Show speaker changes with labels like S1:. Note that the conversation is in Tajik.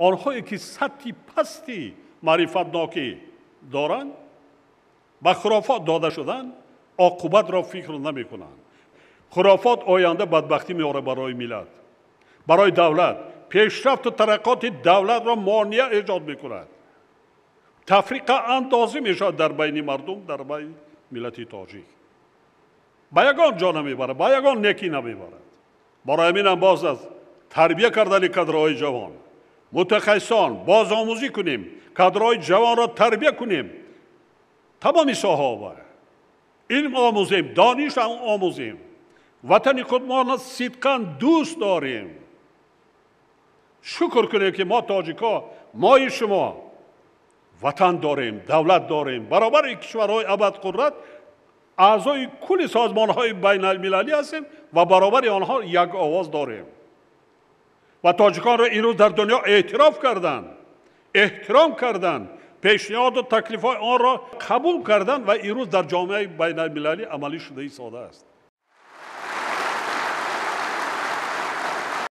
S1: Онҳое ки сатҳи пасти маърифатнокӣ доранд, ба хурофот дода шуданд, оқибатро фикр намекунанд. Хурофот оянда бадбахтӣ меорад барои миллат, барои давлат. Пешрафту тараққоти давлатро монеа эҷод мекунад. Тафриқа андозӣ мешавад дар байни мардум, дар байни миллати тоҷик. Ба ягон ҷо намебарад, ба ягон некӣ намебарад. Барои ҳаминам боз аз тарбия кардани кадрҳои ҷавон, мутахассисон бозомӯзӣ кунем, кадрҳои ҷавонро тарбия кунем. Тамоми соҳаҳо илм омӯзем, дониш омӯзем. Ватани худмонро сидқан дӯст дорем. Шукр кунем, ки мо тоҷикҳо, мои шумо ватан дорем, давлат дорем. Баробари кишварҳои абадқудрат аъзои кулли созмонҳои байналмилалӣ ҳастем ва баробари онҳо як овоз дорем. Ва тоҷиконро имрӯз дар дунё эътироф карданд, эҳтиром карданд, пешниҳоду таклифҳои онро қабул карданд ва имрӯз дар ҷомеаи байналмилалӣ амалӣ шуда истодааст.